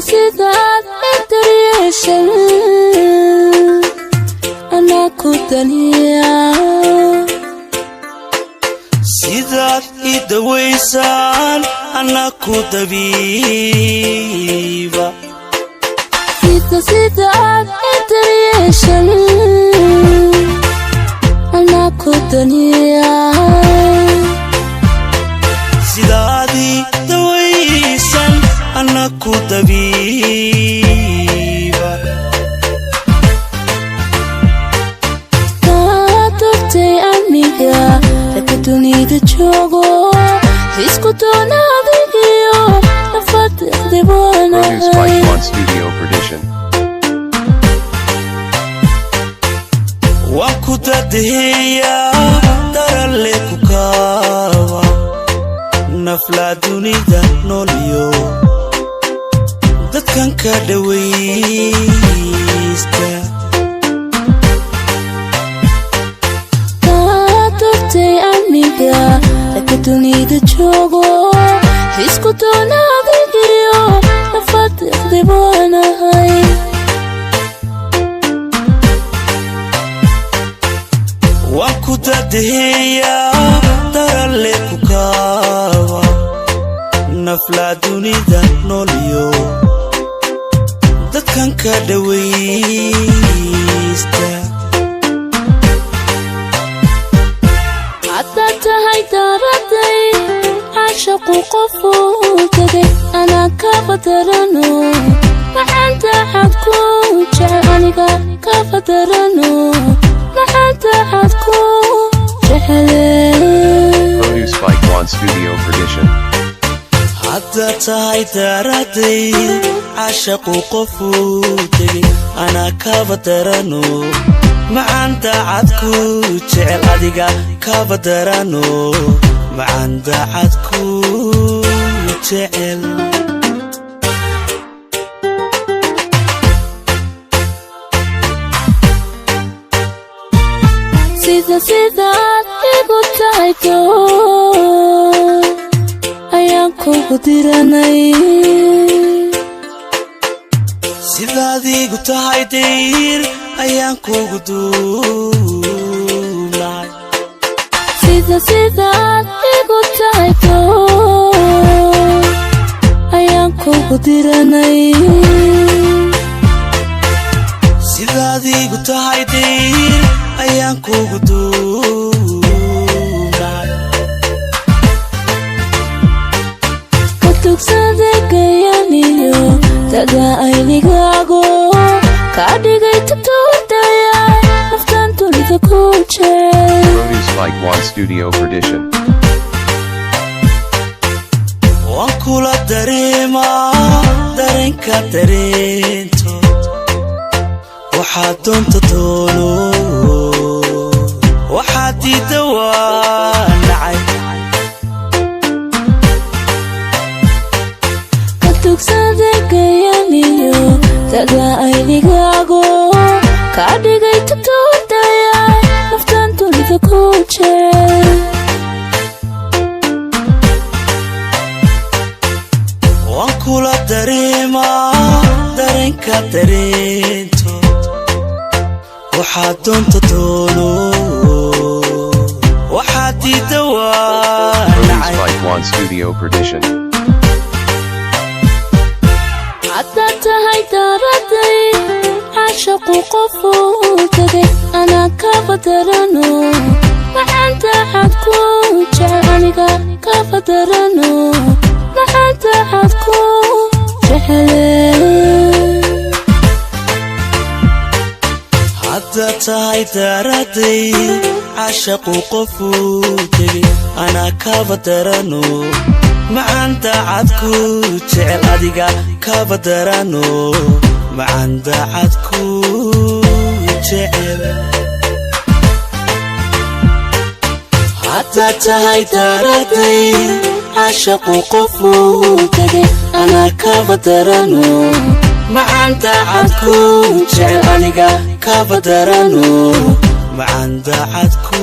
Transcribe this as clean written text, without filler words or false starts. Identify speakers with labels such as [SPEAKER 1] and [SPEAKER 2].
[SPEAKER 1] Sidaad i daryeeshay anaa ku daniya.
[SPEAKER 2] Sidaad i dawaysaan anna ku dabiiba.
[SPEAKER 1] Sidaad i daryeeshay anaa ku daniya.
[SPEAKER 2] Sidaad i dawaysan anna ku dabiiba.
[SPEAKER 1] Kaa dortay aniga ragga dunida joogo, isku doona adigiyo
[SPEAKER 3] Produced by
[SPEAKER 1] nafadeeqdibaanahay.
[SPEAKER 3] One Studio Production.
[SPEAKER 2] Waan ku dadaheeyaa, daralle ku kaaba naflaa dunida noolyo dadkan ka dhawaysta.
[SPEAKER 1] Kaa dortay aniga ragga dunida joogo, isku doona adigiyo nafadeeqdibaanahay.
[SPEAKER 2] Waan ku dadaheeyaa, daralle ku kaaba naflaa dunida noolyo dadkan ka dhawaysta.
[SPEAKER 1] Haddaad tahay daraday caashaqu qofuu tegay, anaa kafadarano maxaan daacad ku jecel, aniga kafadarano maxaan daacad ku jecele.
[SPEAKER 3] Produced by One Studio Production.
[SPEAKER 2] Haddaad tahay daraday caashaqu qofuu tegay, anaa kaba darano macaan daacad ku jecel, adiga kaba darano macaan daacad ku jecel.
[SPEAKER 1] Sidaad igu tahay doo ayaan kugu diranay.
[SPEAKER 2] Sidaad igu tahay dayr ayaan kugu duulay.
[SPEAKER 1] Sidaad igu tahay doo ayaan kugu diranay.
[SPEAKER 2] Sidaad igu tahay dayr ayaan kugu duulay.
[SPEAKER 1] Ka tugsada gayaniyo dada aynigaago kaa dhigay tubtoodaya naftan dunida ku jecel.
[SPEAKER 3] Produced by One Studio Production.
[SPEAKER 2] Waan kula dareemaa dareenka dareento, waxaad doonta doono, waxaad diidda waa nacay.
[SPEAKER 1] Ka tugsada gayaniyo dada aynigaago kaa dhigay tubtoodaya naftan dunida ku jecel.
[SPEAKER 2] Waan kula dareemaa dareenka dareento, waxaad doonta doono, waxaad diidda waa
[SPEAKER 3] Produced
[SPEAKER 2] nacay.
[SPEAKER 3] by One Studio Production.
[SPEAKER 1] Haddaad tahay daraday caashaqu qofuu tegay, anaa kafadarano maxaan daacad ku jecel, aniga kafadarano maxaan daacad ku jecele.
[SPEAKER 2] Haddaad tahay daraday caashaqu qofuu tegay, anaa kaba darano macaan daacad ku jecel, adiga kaba darano macaan daacad ku jecel. Haddaad tahay daraday caashaqu qofuu tegay, anaa kaba darano macaan daacad ku jecel, aniga kaba darano macaan daacad ku